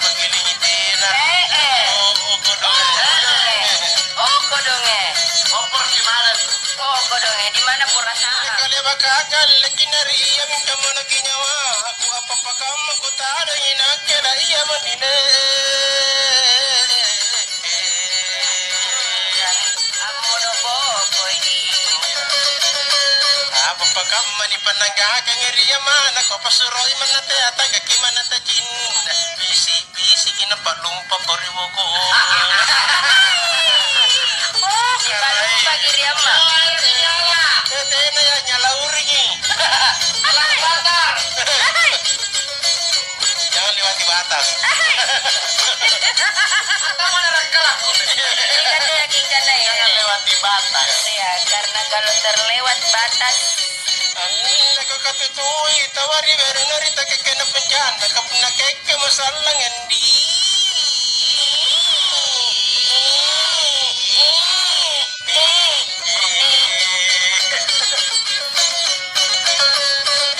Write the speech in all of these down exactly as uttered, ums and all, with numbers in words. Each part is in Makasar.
panggilingi tena. Eh, eh. Oh, oh, kodong. Eh, eh. Oh, kodong, eh. Kompor gimana? Oh, kodong, eh. Di mana perasaan? Kale bakaka leki nari yang kamu lagi nyawa. Aku apa-apa kamu ku tadai nakke da iya manine. Ammono pokoi di. Apa-apa kamma nipannanggakang ri amana, ko pasuroi manna tea tanggaki manna tajinna. Bisi-bisiki napallumpa ko ri boko. Oh, sipallumpa ki ri amma. Eh, tena ya nyala uringi. Alang bakar. Jangan lewati batas. Atau mana rangkalaku? Iya, ada yang ingkana ya. Terlewat batas. Andako katutui tawari beru nari takekkena pencana, kapunna kekkemo sallang andi.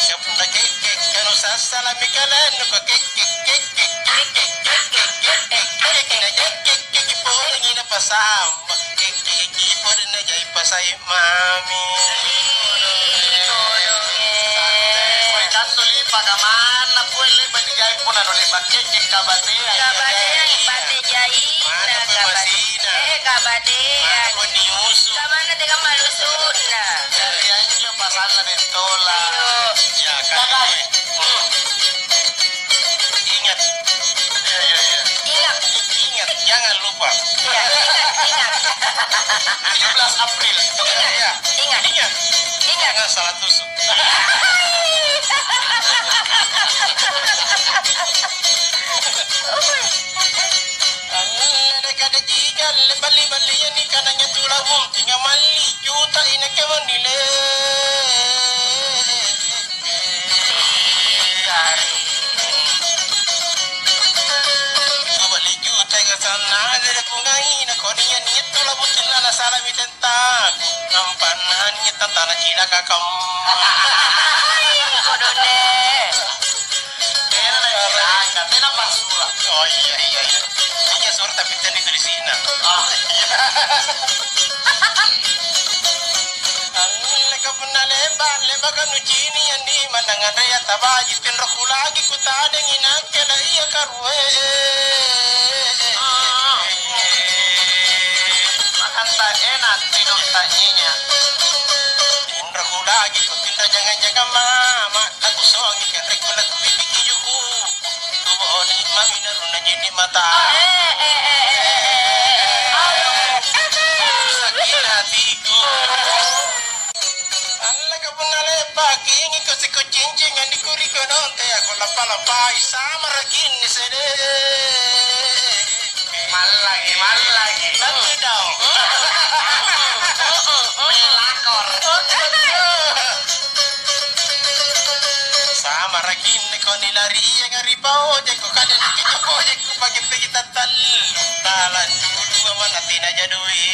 Kapunna kekke kanu sassalami kalennu, ka kekke, kekke, kekke, kekke, kekke, kekke, na jekke, kekke, polengi na pasam. Kiki-kiki podanna jai pasai mami. Ih, kodong, eh. Sante, pole kantu lipa kamanna pole le'ba' nijai punna nu le'ba' kiki kabatea. Kabatea, bate jaina, mana pole kabate-, masina? Eh, kabatea. Mana pole niusu? Kamanna teka malusunna? Jari anjo pasanna dentola. Iyo. Ya, kan. Jagai. Hmm. Ingat. Iya, iya, iya. Ingat. Ingat, jangan lupa. Iya, ingat, ingat. Tujuh belas April. Ingat. Iya. Ingat. Ingat. Ingat. Jangan salah tusuk. Anne deka dejika, le balli-balli yani kananya tula bunting, amalli juta inakke mondile. Kuballi jutai kasanna lere kungai na kodi nia' tula butilana salami tentaku. Nampa nani tantana cilaka kamma. Kodone. Tena nacilaka, tena passura. Oh iya, iya, iya. Iya sura tapi tena tulisina. Ah, iya. Alleka punna leba', lebaka nucini' andi' manna nganrea tabaji' tinro kulagi kutadengi nakke na ia karue. Makanta enak tidur tanyinya. Tinro kulagi kutinro jangan-jangan mama, nakusoangi kanre kula kubibi kijuku. Tuboni mami naruna jini mata. Eh, eh, eh, eh, eh, eh, eh. Sakit hatiku. Allaka punna le'baki ingiko sikucincing andikuri kodong teako lapa-lapai samarakinni sede. Mallaki, mallaki. Nanti dong. Pelakor. Samarakinni ko nilarianga ri paojekko, kade nikijokojekko pagi-pagi tattallu. Talang dudua mana tena jadoi.